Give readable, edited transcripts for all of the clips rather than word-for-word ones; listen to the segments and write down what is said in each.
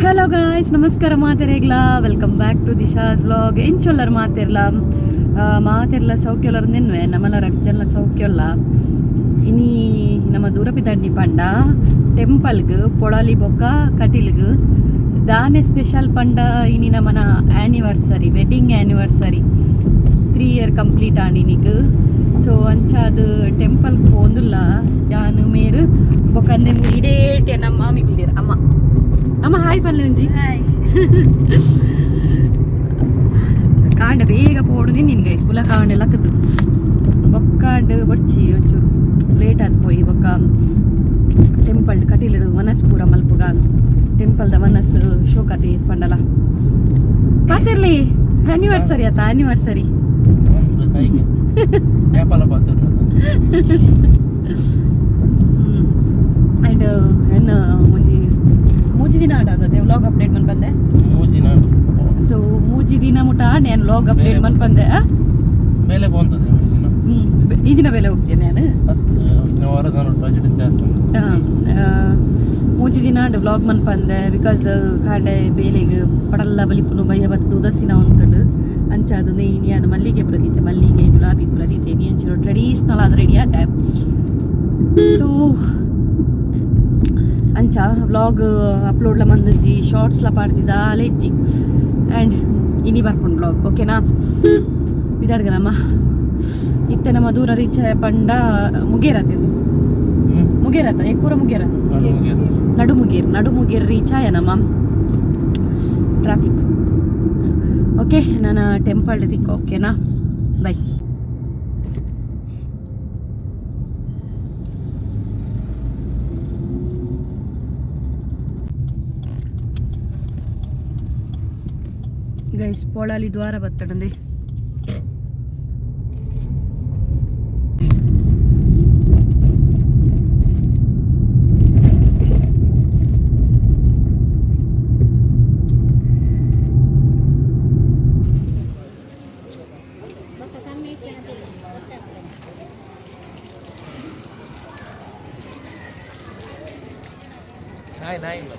Hello guys, ನಮಸ್ಕಾರ ಮಾತೆರೆಗ್ಲಾ. Welcome back to Disha's vlog. ಎಂಚೊಲ್ಲರ್ ಮಾತೆರ್ಲ? ಮಾತೆರ್ಲ ಸೌಖ್ಯೊಲ್ಲರ್ ನಿನ್ವೆ ನಮ್ಮಲ ರಡ್ಡ್ ಜನಲ ಸೌಖ್ಯೊಲ್ಲ. ಇನಿ ನಮ್ಮ ದೂರಪಿದಾಡ್ನಿ ಪಂಡ ಟೆಂಪಲ್ಗ್ ಪೊಳಲಿ ಬೊಕ್ಕ ಕಟಿಲ್ಗ್. ದಾನೆ ಸ್ಪೆಷಲ್ ಪಂಡ ಇನಿ ನಮನ anniversary, wedding anniversary, 3 year complete ಆಂಡ್ ಇನಿಗ್. ಸೊ ಅಂಚಾದ್ ಟೆಂಪಲ್ ಪೋಂದುಲ್ಲ ಯಾನ್, ಮೇರ್ ಬೊಕ್ಕ ಅಂದೆ ಇಡೇಟೆ ನಮ್ಮ ಮಾಮಿ ಕುಲ್ದೆರ್. ಅಮ್ಮ, ಅಮ್ಮ, ಹಾಯ್ ಪನ್ಲೆ ಒಂಜಿ. ಕಾಂಡ ಬೇಗ ಪೋಡು ನಿನ್ಗೆ ಗೈಸ್. ಪುಲ ಕಾಂಡೆ ಲಕ್ಕದು ಬೊಕ್ಕಾಂಡ್ ಬೊರ್ಚಿ, ಒಂಚೂರು ಲೇಟ್ ಆದ್ ಪೋಯಿ. ಬೊಕ್ಕ ಟೆಂಪಲ್ ಕಟೀಲಿಡು ವನಸ್ ಪೂರ ಮಲ್ಪುಗ. ಟೆಂಪಲ್ದ ವನಸ್ ಶೋಕತೆ ಪಂಡಲ ಪಾತಿರ್ಲಿ. ಆನಿವರ್ಸರಿ ಆತ, ಆನಿವರ್ಸರಿ. ಒಂದು ಕೈಗೆ ನೇಪಾಳ ಪಾತ್ರ. ಆ್ಯಂಡ್ ಎನ್ನ ಒಂಜಿ 3 ದಿನ ಆಂಡ ಅದೇ ವ್ಲಾಗ್ ಅಪ್ಡೇಟ್ ಮನ್ಪಂದೆ. ಮೂಜಿ ನಾಡು. ಸೊ 3 ದಿನ ಮುಟ ನಾನು ವ್ಲಾಗ್ ಅಪ್ಡೇಟ್ ಮನ್ಪಂದೆ, ಆ? ಮೇಲೆ ಬಂತದೆ ಮೂಜಿನ. ಈ ದಿನ ಬೆಲೆ ಹೋಗ್ತೇನೆ ನಾನು. ಹತ್ತು ಇನ್ನು ವಾರದ ಬಜೆಟ್ ಜಾಸ್ತಿ ಉಂಟು. 3 ದಿನ ವ್ಲಾಗ್ ಮನ್ಪಂದೆ because ಕಾಂಡೆ ಬೇಲೆಗ್ ಪಡಲ್ಲ ಬಲಿಪುನು, ಬಯ್ಯ ಬತ್ತದು ಉದಸಿನ ಉಂತುಂಡು. ಅಂಚ ಅದು ಇನಿ ಯಾನು ಮಲ್ಲಿಗೆ ಪುರದಿತ್ತೆ, ಮಲ್ಲಿಗೆ ಗುಲಾಬಿ ಪುರದಿತ್ತೆ. ನೀ ಒಂಚೂರು ಟ್ರೆಡಿಷ್ನಲ್ ಆದ ರೆಡಿ ಆತೆ. ಸೊ ಅಂಚ ವ್ಲಾಗ್ ಅಪ್ಲೋಡ್ಲ ಮಂದಿಜ್ಜಿ, ಶಾರ್ಟ್ಸ್ಲ ಪಾಡ್ದಿದ ಇಜ್ಜಿ. ಆ್ಯಂಡ್ ಇನಿ ಬರ್ಪುಂಡು ವ್ಲಾಗ್, ಓಕೆನಾ? ಬಿದಾಡ್ಗನಮ್ಮ. ಇತ್ತೆ ನಮ್ಮ ದೂರ ರೀಚ್ ಪಂಡ ಮುಗೇರತಿಂದು. ಮುಗೇರತ ಎಕ್ಕೂರ ಮುಗೇರ. ನಡು ಮುಗಿಯೋದು. ನಡುಮುಗೇರ್, ನಡುಮುಗೇರ್ ರೀಚ್ ಆಯ ನಮ್ಮ. ಟ್ರಾಫಿಕ್. ಓಕೆ, ನಾನು ಟೆಂಪಲ್ ತಿಕ್ಕ, ಓಕೆನಾ? Bye guys. ಪೊಳಲಿ ದ್ವಾರ ಬತ್ತಡಂದೆ. ನಾಯಿ ನಾಯಿ ಇಲ್ಲ.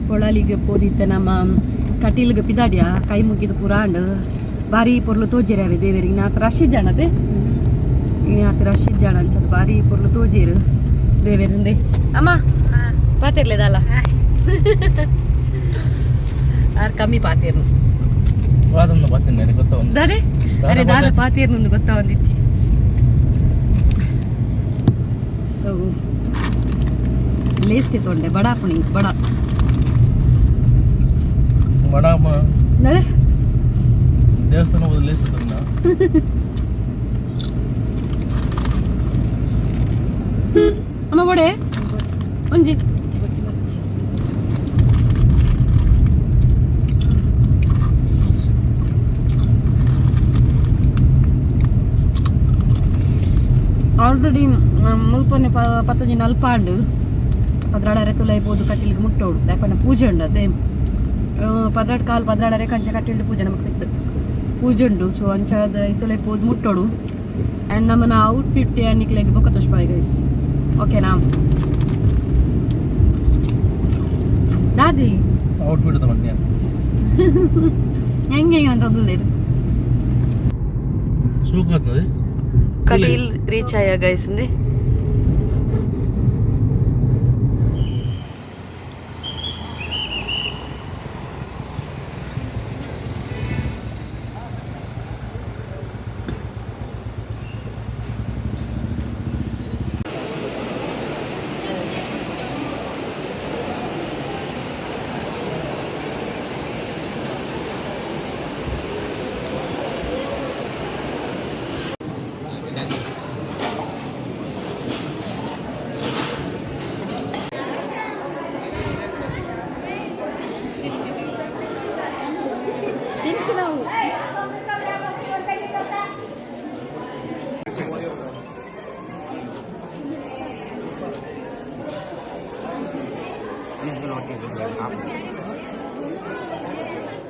ಪೊಳಲಿಗೆ ಪೋದಿತ್ತೆ ನಮ್ಮ. ಕಟೀಲ್ಗೆ ಪಿದಾಡ್ಯ, ಕೈ ಮುಗಿದು ಪುರಾಂಡ್. ಬಾರಿ ಪೊರ್ಲು ತೋಜಿರವೆ ದೇವರಿಗೆ. ನಾತ್ ರಶ್ ಜನತೆ, ನಾತ್ ರಶ್ ಜನ. ಅಂಚದ ಬಾರಿ ಪೊರ್ಲು ತೋಜಿರು ದೇವೆರಿಂದೆ. ಅಮ್ಮ, ಪಾತಿರ್ಲೇದಲ್ಲ? ಆರ್ ಕಮ್ಮಿ ಪಾತಿರ್ನು. ವಾದೊಂದು ಬರ್ತೀನಿ ಗೊತ್ತಾ ಒಂದು. ದಾದೆ? ಅರೆ, ದಾದ ಪಾತಿರ್ನು ಗೊತ್ತಾ ಒಂದಿಚ್ಚಿ. ಸೊ ಲೇಸ್ ತಿತ್ತೊಂಡೆ, ಬಡಾ ಪುಣಿ ಬಡ. ಬಡ. ದಾದೆ? ದೇವಸ್ಥಾನ ಹೋದ ಲೇಸ್ ತಂದ. ಅಮ್ಮ, ಬಡೆ ಒಂಜಿ. ಆಲ್ರೆಡಿ ಮುಲ್ಪನೆ ಪತ್ತೊಂಜಿ ನಲ್ಪ ಆಂಡ್. 12:30 ತುಲೈ ಪೋದು ಕಟ್ಟಿಲಿಗೆ ಮುಟ್ಟೋಡು. ಯಾಕಂದ್ರೆ ಪೂಜೆ ಉಂಡು ಅದೇ. 12:15, 12:30 ಕಂಚ ಕಟ್ಟಿಲ್ಡು ಪೂಜೆ ನಮಕ್ ಇತ್ತು, ಪೂಜೆ ಉಂಡು. ಸೊ ಅಂಚಾದ ಇತ್ತುಲೈ ಪೋದು ಮುಟ್ಟೋಡು. ಆ್ಯಂಡ್ ನಮ್ಮನ ಔಟ್ಫಿಟ್ ನಿಕ್ಲೆಗ್ ಬೊಕ್ಕ ತೋಜ್ಪಾಯ್ ಗೈಸ್, ಓಕೆನಾ? ದಾದಿ? ಔಟ್ಫಿಟ್ ತಗೊಂಡು. ಹೆಂಗೆ ಅಂತ ಒಂದುಲ್ಲೇರು. ಸೂಕ್ ಆಗ್ತದೆ. ಕಟೀಲ್ ರೀಚ್ ಆಯ ಗೈಸ್ ಇಂದೆ.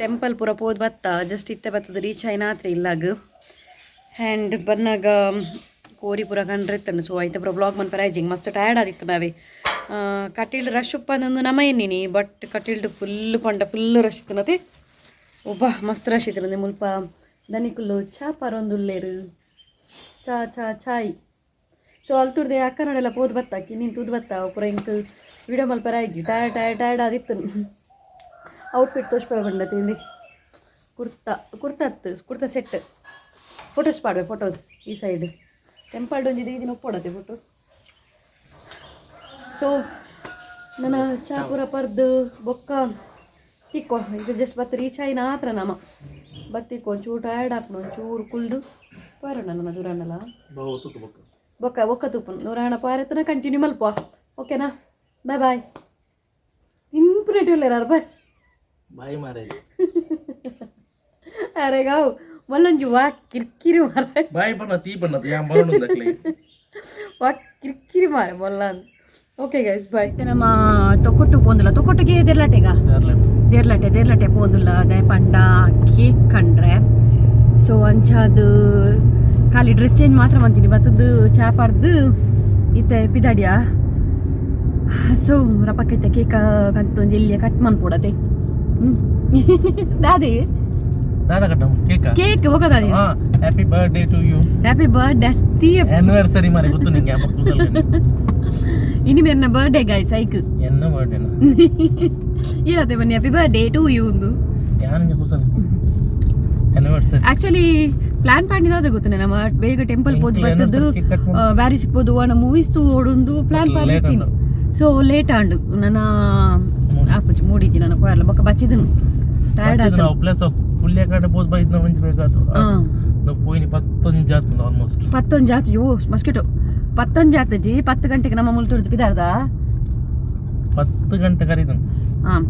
Temple ಪೂರ ಪೋದು ಬತ್ತ ಜಸ್ಟ್ ಇತ್ತೆ ಬತ್ತದ ರೀಚ್ ಆಯ್ನಾತ್ರಿ ಇಲ್ಲಾಗ. ಆ್ಯಂಡ್ ಬನ್ನಾಗ ಕೋರಿ ಪೂರ ಕಂಡ್ರೆ ಇತ್ತಂಡು. ಸೊ ಐತೆ ಪೂರ ಬ್ಲಾಗ್ ಮನ್ಪರ ಆಯ್ಜಿಂಗ್ ಮಸ್ತ್ ಟಯರ್ಡ್ ಆದಿತ್ತು ನಾವೇ. ಕಟೀಲ್ಡ್ ರಶ್ ಉಪ್ಪಂದು ನಮ ಎನ್ನಿನಿ, ಬಟ್ ಕಟೀಲ್ಡ್ ಫುಲ್ ಪಂಡ ಫುಲ್ ರಶ್ ಇತ್ತನತೆ. ಒಬ್ಬ ಮಸ್ತ್ ರಶ್ ಇತ್ತು. ಮುಲ್ಪ ದನಿಕುಲ್ಲು ಚಾ ಪರೊಂದುಲ್ಲೇರು, ಚಾ ಚಾ ಚಾಯ್. ಸೊ ಅಲ್ತುರ್ದೆ ಅಕ್ಕನಡೆಲ್ಲ ಪೋದು ಬತ್ತ ಕಿನ್ನಿನ್ ತೂದು ಬತ್ತ ಪೂರ ಇಂಕ್ ವಿಡಿಯೋ ಮಲ್ಪರ ಆಯ್ಜಿ. ಟಯರ್ಡ್ ಟಯರ್ಡ್ ಟಯರ್ಡ್ ಆದಿತ್ತು. ಔಟ್ಫಿಟ್ ತೋಚ್ಪೆ ಬಂಡ ತಿಂದು ಕುರ್ತಾ, ಕುರ್ತಾ ಅತ್ತು, ಕುರ್ತಾ ಸೆಟ್. ಫೋಟೋಸ್ ಪಾಡ್ವೆ, ಫೋಟೋಸ್. ಈ ಸೈಡ್ ಟೆಂಪಲ್ ಒಂಜಿ ದಿನ ಒಪ್ಪೊಡತೆ ಫೋಟೋ. ಸೊ ನನ್ನ ಚಾ ಪೂರ ಪರ್ದು ಬೊಕ್ಕ ತಿಕ್ಕೋ. ಇದು ಜಸ್ಟ್ ಬತ್ತ ರೀಚ್ ಆಯಿನ ಆತ್ರ ನಮ ಬತ್ತಿಕ್ಕೋ. ಒಂಚೂರು ಟಯರ್ಡ್ ಆಪುಂಡು, ಒಂಚೂರು ಕುಲ್ದು ಪಾರೋಣ ನನ್ನ ದೂರನ್ನಲ್ಲ. ಬೊಕ್ಕ ಬೊಕ್ಕ ತೂಪುನು ನೂರಾಣ ಪಾರೆತ್ತನ ಕಂಟಿನ್ಯೂ ಮಲ್ಪ. ಓಕೆನಾ? Bye bye. ತಿನ್ಪುನೆಟ್ ಉಲ್ಲೇರಾರು, ಬಾಯ್. ಬಾಯ್ ಮಾರೇ. ಅರೆ ಗಾವ್ ಮಲ್ಲೊಂಜಿ ವಾ ಕಿರ್ಕಿರಿ ಮಾರ. ಬಾಯ್ ಬಣ್ಣ ತೀ ಬಣ್ಣ ಯಾನ್ ಬರೋಣ. ವಾ ಕಿರ್ಕಿರಿ ಮಾರ ಮೊಲ್ಲ. Okay guys, boy. ನಮ್ಮ ತೊಕೊಟ್ಟು ಪೋಂದುಲ್ಲ, ತೊಕೊಟ್ಟಿಗೆ ದೇರ್ಲಾಟೆಗ ದೇರ್ಲಾಟೆ ದೇರ್ಲಾಟೆ ಪೋಂದುಲ್ಲ. ದಾಯ ಪಂಡ ಕೇಕ್ ಕಂಡ್ರೆ. ಸೊ ಅಂಚಾದು ಖಾಲಿ ಡ್ರೆಸ್ ಚೇಂಜ್ ಮಾತ್ರ ಮಂತೀನಿ, ಬತ್ತದ್ದು ಚಾ ಪರ್ದು ಇತ್ತೆ ಪಿದಾಡಿಯ. ಸೊ ರಪಕ್ಕೈತೆ ಕೇಕ್ ಕಂತೊಂಜಿ ಎಲ್ಲಿಯ ಕಟ್ ಮನ್ಪೊಡತೆ. ಹ್ಞೂ ದಾದೆ? ದಾದ ಕಟ್ಟ ಕೇಕ್? ಕೇಕ್ ಹೋಗದಾದೆ. Happy birthday to you. Happy birthday ಅತ್ತಿ. ಆನಿವರ್ಸರಿ ಮಾರೆ, ಗೊತ್ತು ನಿಂಗೆ ಅಪ್ಪ ಕುಸಲ್. ಇನಿ ಮೆರ್ನ ಬರ್ಡೇ ಗೈಸ್ ಐಕ್. ಎನ್ನ ಬರ್ಡೇ? ಇರತ್ತೆ ಬನ್ನಿ, ಹ್ಯಾಪಿ ಬರ್ಡೇ ಟು you ಒಂದು. ಯಾನ್ ಕುಸಲ್ ಆನಿವರ್ಸರಿ. ಆಕ್ಚುಲಿ ಪ್ಲಾನ್ ಪಾಡಿದ ಗೊತ್ತು, ನಮ್ಮ ಬೇಗ ಟೆಂಪಲ್ ಪೋದು ಬತ್ತದ್ದು ಬ್ಯಾರಿ ಸಿಕ್ಬೋದು ನಮ್ಮ ಮೂವೀಸ್ ತೂ ಓಡೊಂದು ಪ್ಲಾನ್ ಪಾಡಿದ್ದೀನಿ. ಸೊ ಲೇಟ್ ಆಂಡು ನನ್ನ ಆಪುಜಿ ಮೂಡಿಜ್ಜಿ ನನ್ನ ಪೋಯರ್ಲ ಬೊಕ್ಕ ಬಚ್ಚಿದನು ಟಯರ್ಡ್ ಆತು. ನಾವು ಪ್ಲಸ್ ಪುಲ್ಯ ಕಾಂಡೆ ಪೋದು ಬೈದ್ನ ಒಂಜಿ ಬೇಕಾತು. ನಾವು ಪೋಯಿನಿ ಪತ್ತೊಂಜಿ ಆತು ಆಲ್ಮೋಸ್ಟ್. ಪತ್ತೊಂಜಿ ಆತು. ಯೋ ಮಸ್ಕಿಟೋ. ಪತ್ತೊಂಜಿ ಆತಜಿ, 10 ಗಂಟೆಗೆ ನಮ್ಮ ಮುಲ್ತುಡ್ದು ಪಿದಾರ್ದ. 10 ಗಂಟೆ ಕರೀದನು. ಹಾಂ.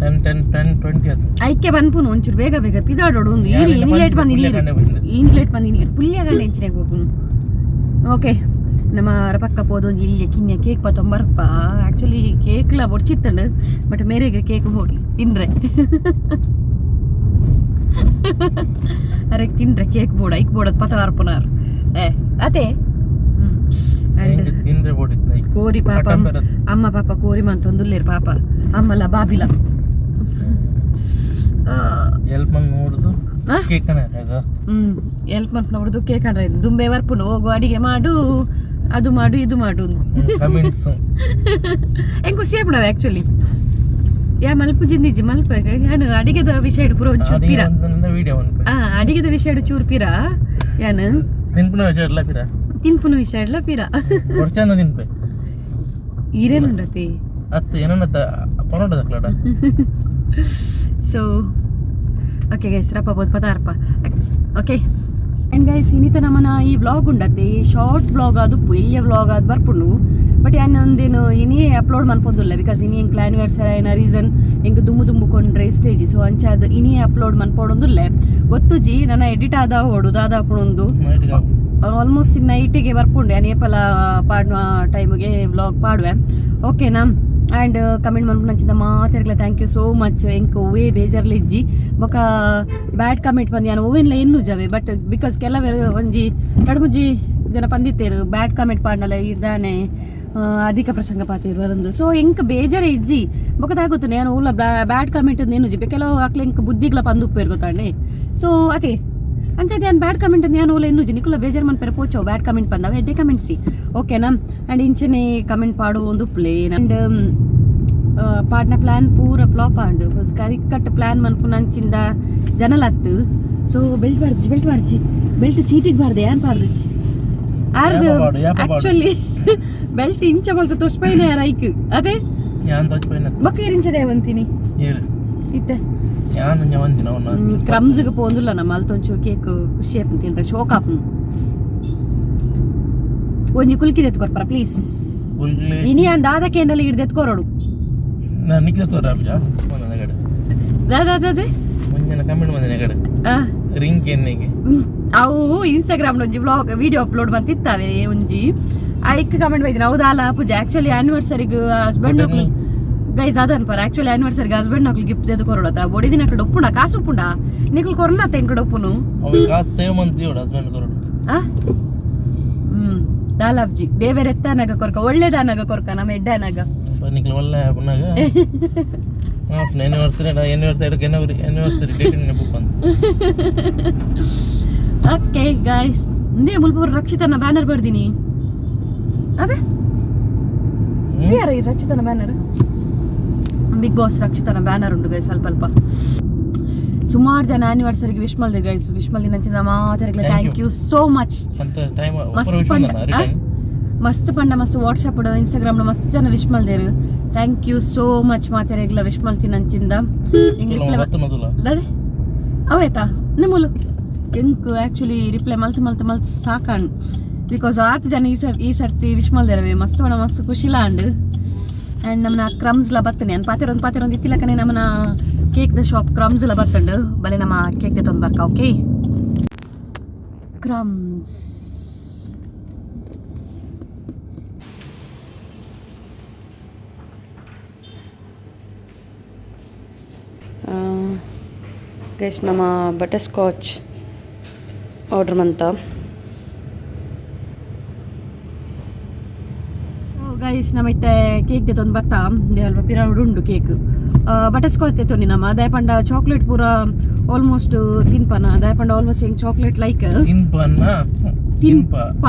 10 10 10:20 ಆತು. ಐಕೆ ಬನ್ಪುನು, ಒಂಚೂರು ಬೇಗ ಬೇಗ ಪಿದಾಡೋಡು ಒಂದು. ಈನಿ ಯಾರೆಲ್ಲ ಇನಿ ಲೇಟ್ ಬಂದಿನಿ. ಪುಲ್ಯ ಕಾಂಡೆ ಬಂದಿದ್ದು. ಈನಿ ಲೇಟ್ ಬಂದಿನಿ, ಪುಲ್ಯ ಗಂಟೆ ಎಂಚಿನ ಹೋಗುನು. ಓಕೆ, ನಮ್ಮ ಪಕ್ಕ ಪೋದೊಂದು ಇಲ್ಲಿ ಕಿನ್ಯ ಕೇಕ್ ಪತ್ತೊಂಬರಪ್ಪ. ಆ್ಯಕ್ಚುಲಿ ಕೇಕ್ಲ ಬೊಡ್ಚಿತ್ತಂಡು, ಬಟ್ ಮೇರೆಗೆ ಕೇಕ್ ಬೋಡಿ ತಿಂದ್ರೆ ಅರೆ ತಿಂದ್ರೆ ಕೇಕ್ ಬೋಡ ಐಕ್ ಬೋಡದ್ ಪತ ವಾರ್ಪುನಾರ್ ಏ ಅದೇ. ಆ್ಯಂಡ್ ಹೆಂಗೆ ತಿಂದ್ರೆ ಬೋಡಿತ್ತು ನೈ. ಕೋರಿ ಪಾಪ. ಕಟಂಬೆರತ್. ಅಮ್ಮ ಪಾಪ ಕೋರಿ ಮಂತೊಂದುಲ್ಲೇರು ಪಾಪ, ಅಮ್ಮಲ ಬಾಬಿಲ. ಎಲ್ಪ್ ಮಂಗ್ ನೋಡುದು. ಆ? ಕೇಕ್ ಅದ. ಹ್ಮ್ ಎಲ್ಪ್ ಮಂತ್ ನೋಡುದು ಕೇಕ್ ಅಂದ್ರೆ ದುಂಬೆ ಬರ್ಪುಂಡು, ಹೋಗು ಅಡಿಗೆ ಮಾಡು, ಅದು ಮಾಡು, ಇದು ಮಾಡು. ಕಮೆಂಟ್ಸ್. ಹೆಂಗ್ ಖುಷಿ ಆಪುಂಡು ಆಕ್ಚುಲಿ. ಯಾ ಮಲ್ಪ ಜಿಂದಿಜ್ಜಿ ಮಲ್ಪ ಯಾನು ಅಡಿಗೆದ ವಿಷಯ ಪೂರ ಒಂಚೂರು ಪಿರ. ವಿಡಿಯೋ. ಆ ಅಡಿಗೆದ ವಿಷಯ ಚೂರು ಪಿರ ಯಾನು. ತಿನ್ಪುನ ವಿಷಯ ಎಲ್ಲ ಪಿರ. ತಿನ್ಪುನ ವಿಷಯ ಎಲ್ಲ ಪಿರ. ವರ್ಷ ತಿನ್ಪೆ. ಈರೇನುಂಡತಿ. ಅತ್ತು ಏನನ್ನ ಪರೋಟ ದಕ್ಲಾಡ. ಸೊ ಓಕೆ ಗೈಸ್, ರಪ್ಪ ಬೋದು ಪದಾರ್ಪ. ಓಕೆ ಆ್ಯಂಡ್ ಗೈಸ್, ಇನ್ನಿತ ನಮ್ಮನ ಈ ವ್ಲಾಗ್ ಉಂಡತ್ತೆ ಶಾರ್ಟ್ ವ್ಲಾಗ್ ಅದು, ಎಲ್ಲಿಯ ವ್ಲಾಗ್ ಅದು ಬರ್ಪುಂಡು. ಬಟ್ ಯಾನ್ ಒಂದೇನು ಇನಿ ಅಪ್ಲೋಡ್ ಮನ್ಪೊಂದುಲ್ಲ, because ಇನಿ ಎಂಕ್ಲ ಆನಿವರ್ಸರಿ ಆಯ್ನ ರೀಸನ್ ಎಂಕ್ ದುಮ್ಮು ದುಮ್ಮು ಕೊಂಡ್ರೆ ಸ್ಟೇಜ್. ಸೊ ಅಂಚಾದ್ ಇನಿ ಅಪ್ಲೋಡ್ ಮನ್ಪೊಡೊಂದುಲ್ಲೆ. ಗೊತ್ತುಜಿ ನನ್ನ ಎಡಿಟ್ ಆದ ಓಡು ದಾದ ಪುಣೊಂದು. ಆಲ್ಮೋಸ್ಟ್ ನೈಟಿಗೆ ಬರ್ಪುಂಡು. ಯಾನ್ ಏಪಲ ಪಾಡುವ ಟೈಮಿಗೆ ವ್ಲಾಗ್ ಪಾಡುವೆ, ಓಕೆನಾ? ಆ್ಯಂಡ್ ಕಮೆಂಟ್ ಮನ್ಪುನಂಚಿನ ಮಾತೆರ್ಗ್ಲ thank you so much. ಎಂಕ್ ಒವ್ವೇ ಬೇಜಾರ್ಲಿಜ್ಜಿ. ಬೊಕ ಬ್ಯಾಡ್ ಕಮೆಂಟ್ ಬಂದು ಯಾನ್ ಒವ್ವೆನ್ಲ ಎನ್ನು ಜವೆ, ಬಟ್ because ಕೆಲವೆರ್ ಒಂಜಿ ರಡ್ಡ್ ಮೂಜಿ ಜನ ಪಂದಿತ್ತೇರು ಬ್ಯಾಡ್ ಕಮೆಂಟ್ ಪಾಡ್ನಲ ಇದ್ದಾನೆ ಅಧಿಕ ಪ್ರಸಂಗ ಪಾತೆರ್ ಬರಂದು. ಸೊ ಎಂಕ್ ಬೇಜಾರೇ ಇಜ್ಜಿ. ಬೊಕ ದಾಗೊತ್ತುಂಡು, ಯಾನ್ ಓಲ ಬ್ಯಾಡ್ ಕಮೆಂಟ್ ಎನ್ನುಜಿ. ಕೆಲವು ಅಕ್ಲೆ ಎಂಕ್ ಬುದ್ಧಿಗ್ಲ ಪಂದುಪ್ಪೇರು ಗೊತ್ತಾಂಡೆ. ಸೊ ಅದೇ ಅಂಚಾದ್ ಯಾನ್ ಬ್ಯಾಡ್ ಕಮೆಂಟ್ ಯಾನ್ ಓಲ ಎನ್ನುಜಿ. ನಿಕುಲ ಬೇಜಾರ್ ಮನ್ಪೆರೆ ಪೋಚವು ಬ್ಯಾಡ್ ಕಮೆಂಟ್ ಪಂದವ ಎಡ್ಡೆ ಕಮೆಂಟ್ಸಿ, ಓಕೆನಾ? ಆ್ಯಂಡ್ ಇಂಚನೆ ಕಮೆಂಟ್ ಪಾಡು ಒಂದು ಪ್ಲೇನ್. ಆ್ಯಂಡ್ ಪಾಡ್ನ ಪ್ಲಾನ್ ಪೂರ ಫ್ಲಾಪ್ ಆಂಡ್. ಕರಿಕಟ್ ಪ್ಲಾನ್ ಮನ್ಪುನಂಚಿಂದ ಜನಲತ್ತು. ಸೊ ಬೆಲ್ಟ್ ಬಾರ್ದಿಜಿ, ಬೆಲ್ಟ್ ಬಾರ್ಜಿ, ಬೆಲ್ಟ್ ಸೀಟಿಗೆ ಬಾರ್ದೆ, ಯಾನ್ ಪಾಡ್ದಿಜಿ ಆರ್ದು. ಯಾಪ ಪಾಡು, ಯಾಪ ಪಾಡು? ಆಕ್ಚುಲಿ ಬೆಲ್ಟ್ ಇಂಚ ಕೊಲ್ತ ತೊಸ್ಪೈನ ಯಾರ ಐಕ್ ಅದೇ. ಯಾನ್ ತೋಚ್ಪೈನ. ಬೊಕ್ಕ ಇಂಚದೆ ಬಂತೀನಿ. ಏರು? ಇತ್ತೆ. ಯಾನ್ ಒಂಜಿ ಒಂದಿನ ಅವನ. ಕ್ರಮ್ಸ್ಗೆ ಪೋಂದುಲ್ಲ ನಮ್ಮ ಅಲ್ತೊಂಚೂರು ಕೇಕ್ ಖುಷಿ ಆಪುಂಡು ತಿಂಡ್ರೆ, ಶೋಕ್ ಆಪುಂಡು. ಒಂಜಿ ಕುಲ್ಕಿ ಎತ್ಕೊರ್ಪರ ಪ್ಲೀಸ್. ಕುಲ್ಲಿ. ಇನಿ ಯಾನ್ ದಾದ ಕೇಂಡಲ ಹಿಡ್ದು ಎತ್ಕೊರೋಡು. ನಾನು ನಿಕ್ಲ ತೋರ ಅಬ್ಜಾ ಒಂದೊಂದು ಕಡೆ. ದಾದ ಅದೇ. ಒಂಜನ ಕಮೆಂಟ್ ಬಂದಿನ ಕಡೆ. ಆ. ರಿಂಗ್ ಎಣ್ಣೆಗೆ. ಅವು ಇನ್ಸ್ಟಾಗ್ರಾಮ್ ಒಂಜಿ ವ್ಲಾಗ್ ವಿಡಿಯೋ ಅಪ್ಲೋಡ್ ಮಾಡ್ತಿತ್ತಾವೆ ಒಂಜಿ ಐಕ್ ಕಮೆಂಟ್ ಬೈದಿನ ಹೌದಾ ಪೂಜೆ ಆಕ್ಚುಲಿ ಆನಿವರ್ಸರಿಗ್ ಹಸ್ಬೆಂಡ್ ಗೈಸ್ ಅದನ್ಪರ ಆಕ್ಚುಲಿ ಆನಿವರ್ಸರಿಗೆ ಹಸ್ಬೆಂಡ್ ನಕ್ಲು ಗಿಫ್ಟ್ ದೇದು ಕೊರಡತ ಬೊಡಿ ದಿನಕ್ಲು ಒಪ್ಪುಂಡ ಕಾಸು ಉಪ್ಪುಂಡ ನಿಕ್ಲು ಕೊರ್ನತ ಎಂಕ್ಲು ಒಪ್ಪುನು. ಅವು ಕಾಸು ಸೇವ್ ಮಂತ್ ಹಸ್ಬೆಂಡ್ ಕೊರಡು. ಆ ದಾಲಾಬ್ಜಿ ದೇವರೆತ್ತಾನಾಗ ಕೊರ್ಕ, ಒಳ್ಳೇದಾನಾಗ ಕೊರ್ಕ, ನಮ್ಮ ಎಡ್ಡಾನಾಗ. ನಿಕ್ಲು ಒಳ್ಳೆ ಪುನಾಗ ಆನಿವರ್ಸರಿ ಆನಿವರ್ಸರಿ ಆನಿವರ್ಸರಿ ಡೇಟ್ ನೆನಪು ಬಂತು. ಓಕೆ ಗಾಯ್ಸ್, ಇಂದೇ ಮುಲ್ಪ ರಕ್ಷಿತನ ಬ್ಯಾನರ್ ಬರ್ದಿನಿ ಅದೇ ಯಾರ ಈ ರಕ್ಷಿತನ ಬ್ಯಾನರ್? ಬಿಗ್ ಬಾಸ್ ರಕ್ಷಿತನ ಬ್ಯಾನರ್ ಉಂಟು ಗೈಸ್. ಸ್ವಲ್ಪ ಅಲ್ಪ ಸುಮಾರು ಜನ ಆನಿವರ್ಸರಿಗೆ ವಿಶ್ ಮಲ್ದೆ ಗೈಸ್. ವಿಶ್ ಮಲ್ದಿನ ಮಾತಾಡಗ್ಲ thank you so much. ಅಂತ ಟೈಮ್. ಮಸ್ತ್ ಪಂಡ ಆ? ಮಸ್ತ್ ಪಂಡ ಮಸ್ತ್ ವಾಟ್ಸಪ್ ಇನ್ಸ್ಟಾಗ್ರಾಮ್ ಮಸ್ತ್ ಜನ ವಿಶ್ ಮಲ್ದೇರು. Thank you so much ಮಾತಾಡಗ್ಲ ವಿಶ್ ಮಲ್ತಿನ ಅಂಚಿಂದ. ರಿಪ್ಲೈ ಅದೇ ಅವಾಯ್ತಾ ನಿಮ್ಮಲು ಎಂಕ್ ಆಕ್ಚುಲಿ ರಿಪ್ಲೈ ಮಲ್ತ್ ಮಲ್ತ್ ಮಲ್ತ್ ಸಾಕಾಂಡ್, because ಆತ್ ಜನ ಈ ಸರ್ತಿ ವಿಶ್ ಮಲ್ದೇರವೆ. ಮಸ್ತ್ ಪಂಡ ಮಸ್ತ್ ಖುಷಿಲ ಅಂಡ್. ಆ್ಯಂಡ್ ನಮ್ಮನ ಕ್ರಮ್ಸ್ಲ ಬರ್ತನೆ ಅನ್ ಪಾತೆರೊಂದು ಪಾತೆರೊಂದು ಇತ್ತಿಲಕನೆ ನಮ್ಮನ ಕೇಕ್ the shop ಕ್ರಮ್ಸ್ ಎಲ್ಲ ಬರ್ತಂಡು. ಬಲೆ ನಮ್ಮ ಕೇಕ್ ತಂದು ಬರ್ಕ. ಓಕೆ, ಕ್ರಮ್ಸ್. ಗೈಸ್, ನಮ್ಮ ಬಟರ್ ಸ್ಕಾಚ್ ಆರ್ಡ್ರ್ ಮಂತ. ಗೈಸ್, ನಮ್ಮ ಇತ್ತೆ ಕೇಕ್ ದೆತ್ತೊಂದು ಬತ್ತ ಅಲ್ಪ ಪಿರಾವುಡು ಉಂಡು ಕೇಕ್. ಬಟರ್ ಸ್ಕಾಚ್ ದೆತ್ತೊಂಡಿ ನಮ್ಮ. ದಾಯ ಪಂಡ ಚಾಕ್ಲೇಟ್ ಪೂರ ಆಲ್ಮೋಸ್ಟ್ ತಿನ್ಪನ. ದಾಯ ಪಂಡ ಆಲ್ಮೋಸ್ಟ್ ಹೆಂಗ್ ಚಾಕ್ಲೇಟ್ ಲೈಕ್. ತಿನ್ಪನ್ನ ತಿನ್ಪ. ತಿನ್ಪ,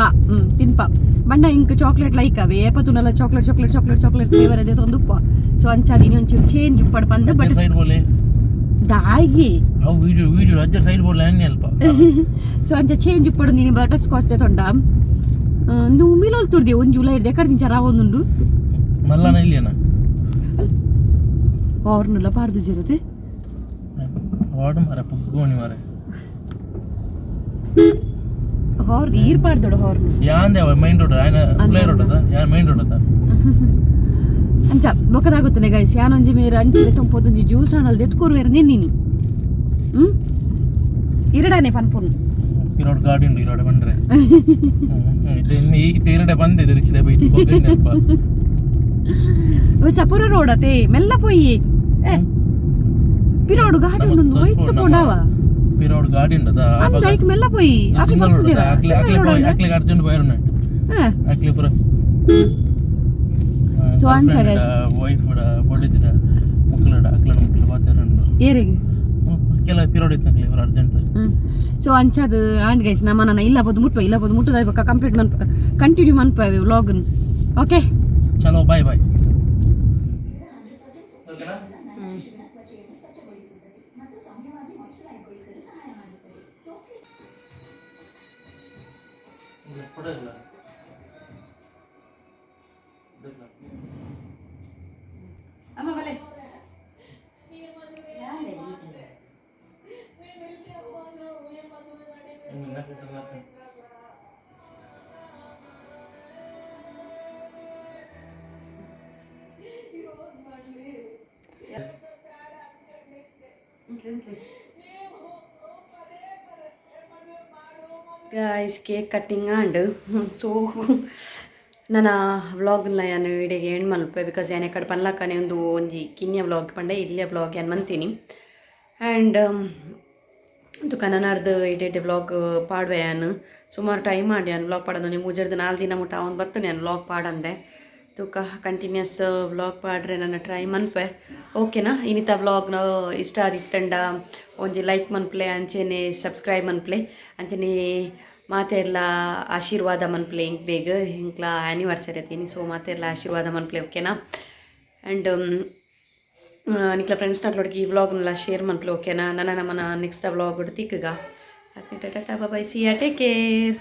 ತಿನ್ಪ ಬಣ್ಣ ಇಂಕ್ ಚಾಕ್ಲೇಟ್ ಲೈಕ್ ಅವೆ. ಏಪ ತುನಲ chocolate chocolate chocolate chocolate flavour ಅದೇ ತೊಂದು ಉಪ್ಪ. ಸೊ ಅಂಚಾದ ಒಂಚೂರು ಚೇಂಜ್ ಉಪ್ಪಡ್ ಪಂದ್ ಬಟರ್ ಸೈಡ್ ಬೋಲೆ. ದಾಗಿ. ಅವು ವಿಡಿಯೋ ವಿಡಿಯೋ ಅಜ್ಜ ಸೈಡ್ ಬೋಲೆ ಅನ್ನಿ ಅಲ್ಪ. ಸೊ ಅಂಚ ಚೇಂಜ್ ಉಪ್ಪಡು ನೀನು ಬಟರ್ ಸ್ಕಾಚ್ ತೊಂಡ. ನೀವು ಮಿಲೋಲ್ ತುರ್ದಿ ಒಂಜಿ ಉಲ ಇರ್ದೆ ಎಕಡೆ ತಿಂಚ ರಾವೊಂದುಂಡು. ಮಲ್ಲನ ಇಲ್ಲಿಯನ. ಅವ್ರನ್ನೆಲ್ಲ ಪಾರ್ದು ಜಿರುತ್ತೆ. ವಾರ್ಡ್ ಮಾರೆ ಪುಗ್ಗೋಣಿ ಮಾರೆ. ಹಾರ್ನ್ ಈರ್ ಪಾಡ್ದೋಡು ಹಾರ್ನ್. ಯಾಂದೆ ಅವ ಮೈನ್ ರೋಡ್ ಆಯ್ನ ಉಲೈ ರೋಡ್ ಅದ ಯಾನ್ ಮೈನ್ ರೋಡ್ ಅದ. ಅಂಚ ಬೊಕ್ಕದಾಗುತ್ತಾನೆ ಗೈಸ್. ಯಾನೊಂಜಿ ಮೇರ್ ಅಂಚಿಲೆ ತೊಂಪೊದೊಂಜಿ ಜ್ಯೂಸ್ ಆನಲ್ ದೆತ್ಕೊರುವೆರ್ ನಿನ್ನಿನಿ ಇರಡಾನೆ ಪನ್ಪುನು. ಈ ರೋಡ್ ಗಾಡಿ ಉಂಡು. ಈ ರೋಡ್ ಬಂದ್ರೆ ಇನ್ನು ಈ ತೇರಡೆ ಬಂದಿದೆ ರಿಕ್ಷದೆ ಬೈತಿ ಅಲ್ಪ. ಸಪುರ ರೋಡ್ ಅತೆ ಮೆಲ್ಲ ಪೊಯ್ಯಿ ಏ ಪಿರೋಡು ಗಾಡಿ ಉಂಡು ಒಯ್ತು ಪೋಂಡಾವ. ಪಿರೋಡ್ ಗಾಡಿ ಉಂಡದ. ಅಂದ ಐಕ್ ಮೆಲ್ಲ ಪೊಯ್ಯಿ ಅಕ್ಲು ಸಿಗ್ನಲ್ ರೋಡ್ ಬರ್ಪುಜೆರ. ಅಕ್ಲೆ ಅಕ್ಲೆ ಸಿಗ್ನಲ್ ರೋಡ್. ಅಕ್ಲೆ ಅರ್ಜೆಂಟ್ ಬೈರುನ. ಅಕ್ಲೆ ಪುರ. So, ಅಂಚ guys. Wife ಬೊಡಿದಿರ ಮುಕ್ಕಲಡ ಅಕ್ಲನ ಮುಕ್ಕಲ ಬಾತೆರ ಉಂಡು. ಏರಿಗೆ. ಕೆಲ ಪಿರೋಡ್ ಇತ್ತು ನಕ್ಲೆ ಪುರ ಅರ್ಜೆಂಟ್. ಸೊ ಅಂಚಾದ ಆಂಡ್ ಗೈಸ್, ನಮ್ಮ ನನ್ನ ಇಲ್ಲ ಬೋದು ಮುಟ್ಟುವ ಇಲ್ಲ ಬೋದು ಮುಟ್ಟುದ ಬೊಕ್ಕ ಕಂಪ್ಲೀಟ್ ಮನ್ಪ ಕಂಟಿನ್ಯೂ ಮನ್ಪವೆ ವ್ಲಾಗ್. ಓಕೆ. ಚಲೋ, ಬಾಯ್ ಬಾಯ್. ಅಮ್ಮ ಬಲೆ. Guys, cake cutting and so ನನ್ನ ವ್ಲಾಗ್ನ ಯಾನು ಇಡೆಗೆ ಎಂಡ್ ಮಲ್ಪೆ, because ಯಾನ್ ಎಕಡೆ ಪನ್ಲಕ್ಕನೆ ಒಂದು ಒಂಜಿ ಕಿನ್ಯ ವ್ಲಾಗ್ ಪಂಡ ಇಲ್ಲಿಯ ವ್ಲಾಗ್ ಯಾನ್ ಮಂತೀನಿ. ಆ್ಯಂಡ್ ಕನ್ನಡದ ಇಡೆ ವ್ಲಾಗ್ ಪಾಡುವೆ ಯಾನು. ಸುಮಾರು ಟೈಮ್ ಮಾಡಿ ಯಾನು ವ್ಲಾಗ್ ಪಾಡೋದು ನೀವು ಮೂಜರ್ದು 4 ದಿನ ಮುಟ್ಟ ಅವ್ನು ಬರ್ತಾನೆ ಯಾನು ವ್ಲಾಗ್ ಪಾಡಂದೆ. ತೂಕ ಕಂಟಿನ್ಯೂಸ್ ವ್ಲಾಗ್ ಪಾಡ್ರೆ ನನ್ನ ಟ್ರೈ ಮನ್ಪೆ, ಓಕೆನಾ? ಇನ್ನಿತ ವ್ಲಾಗ್ನ ಇಷ್ಟ ಆದಿತ್ತಂಡ ಒಂಜಿ ಲೈಕ್ ಮನ್ಪ್ಲೆ, ಅಂಚೆನೆ ಸಬ್ಸ್ಕ್ರೈಬ್ ಮನ್ಪ್ಲೆ, ಅಂಚೆನೆ ಮಾತೆರ್ಲ ಆಶೀರ್ವಾದ ಮನ್ಪ್ಲೆ ಇಂಕ್ ಬೇಗ. ಇಂಕ್ಲ ಆ್ಯನಿವರ್ಸರಿ ಅತೀನಿ, ಸೊ ಮಾತೆರ್ಲ ಆಶೀರ್ವಾದ ಮನ್ಪ್ಲೆ, ಓಕೆನಾ? ಆ್ಯಂಡ್ ನಿಕ್ಲ ಫ್ರೆಂಡ್ಸ್ನಕ್ಲೊಡಿಗೆ ಈ ವ್ಲಾಗ್ನೆಲ್ಲ ಶೇರ್ ಮನ್ಪ್ಲೆ, ಓಕೆನಾ? ನನ್ನ ನಮ್ಮನ ನೆಕ್ಸ್ಟ್ ವ್ಲಾಗ್ ತಿಕ್ಕಗ. Tata, bye, see ya, take care.